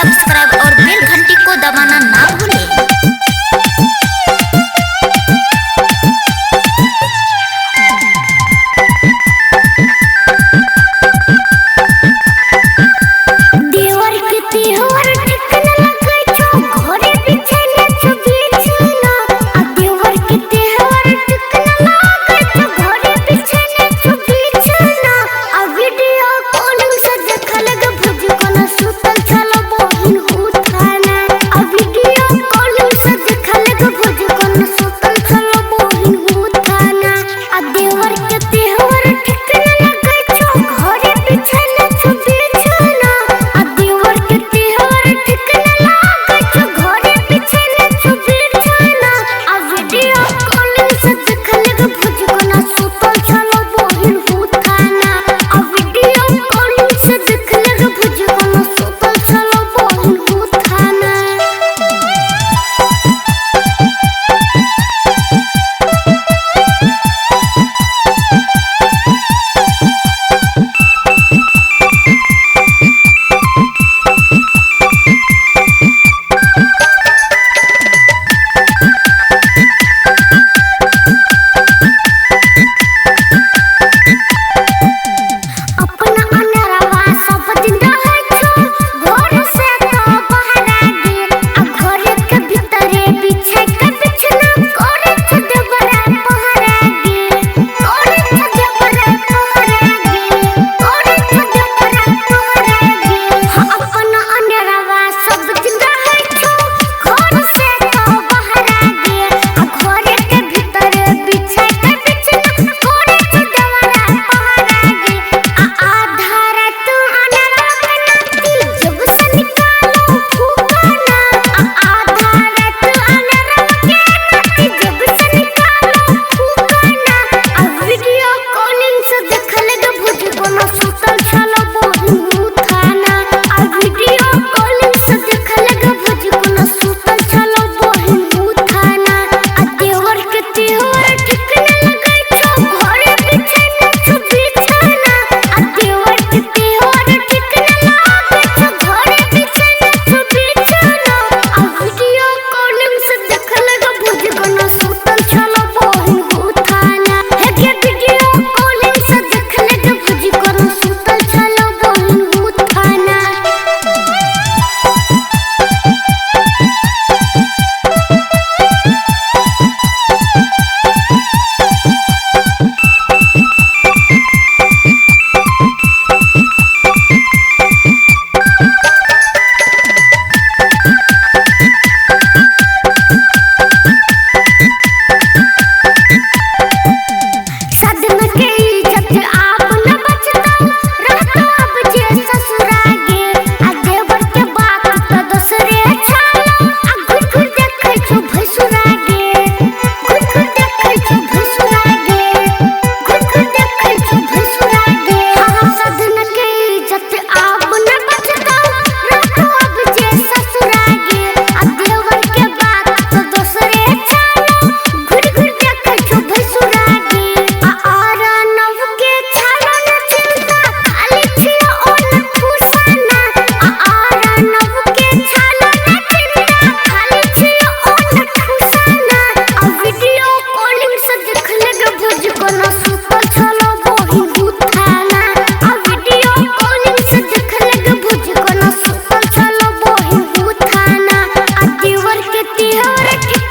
Subscribe और बेल घंटी को दबाना ना भूलें। देवर के तेवर ठीक न लगै छौ, घरे बिछैले छौ बिछौना। आ देवर के तेवर ठीक न लगै छौ, घरे बिछैले छौ बिछौना। आ वीडियो कॉलिंग से देखल ग भुज कोना सुतल छल बहिन उठाना। आ वीडियो कॉलिंग से देखल ग भुज कोना सुतल छल बहिन उठाना। आ देवर के तेवर ठीक न लगै छौ, घरे बिछैले छौ बिछौना। आ देवर के तेवर ठीक न लागै छौ, घरे बिछैले छौ बिछौना। आ वीडियो कॉलिंग से देखल ग भुज कोना सुतल छल बहिन उठाना। आ वीडियो कॉलिंग से देखल ग भुज कोना सुतल छल बहिन उठाना। अपना अनरवा सब दिन रहै छौ, घर से तो बाहर आ गेल। आ घर के भीतरे बिछै के बिछना करै छौ देवरा पहरा गेल। करै छौ देवरा पहरा गेल, करै छौ देवरा पहरा गेल। हाँ, अपना अनरवा सब दिन रहै छौ, घर से तो बाहर आ गेल। आ घर के भीतरे बिछै के बिछना करै छौ देवरा पहरा गेल। आ आधा रात अनरवा के नाती जब से निकालो फूकाना। आ आधा रात अनरवा के नाती जब से निकालो फूकाना। आ वीडियो कॉलिंग से देखल ग भुज कोना सुतल छल बहिन उठाना। आ वीडियो कॉलिंग से देखल ग भुज कोना सुतल छल बहिन उठाना। आ देवर के तेवर ठीक न लगै छौ, घरे बिछैले छौ बिछौना। आ देवर के तेवर ठीक न लागै छौ, घरे बिछैले छौ बिछौना। आ वीडियो कॉलिंग से देखल ग भुज कोना सुतल छल बहिन उठाना। हे गे वीडियो कॉलिंग से देखल ग भुज कोना सुतल छल बहिन उठाना। सदन के इज्जत आप न बचता, रहता अब जे ससुरा गे। आ देवर के बात त दोसरे छाला, आ घुर घुर देखै छौ भैंसुरा गे। घुर घुर देखै छौ भैंसुरा गे, घुर घुर देखै छौ भैंसुरा गे। हाँ, सदन के इज्जत आप न बचता, रहता अब जे ससुरा गे। आ देवर के बात त दोसरे छाला, घुर घुर देखै छौ भैंसुरा गे। आ आरा नव के छालो न चिंता, खाली छियो ओन फुसाना। आ आरा नव के छालो न चिंता, खाली छियो ओन फुसाना। आ वीडियो कॉलिंग से देखल ग भुज कोना सुतल छल बहिन उठाना। आ वीडियो कॉलिंग से देखल ग भुज कोना सुतल छल बहिन उठाना। आ देवर के तेवर ठीक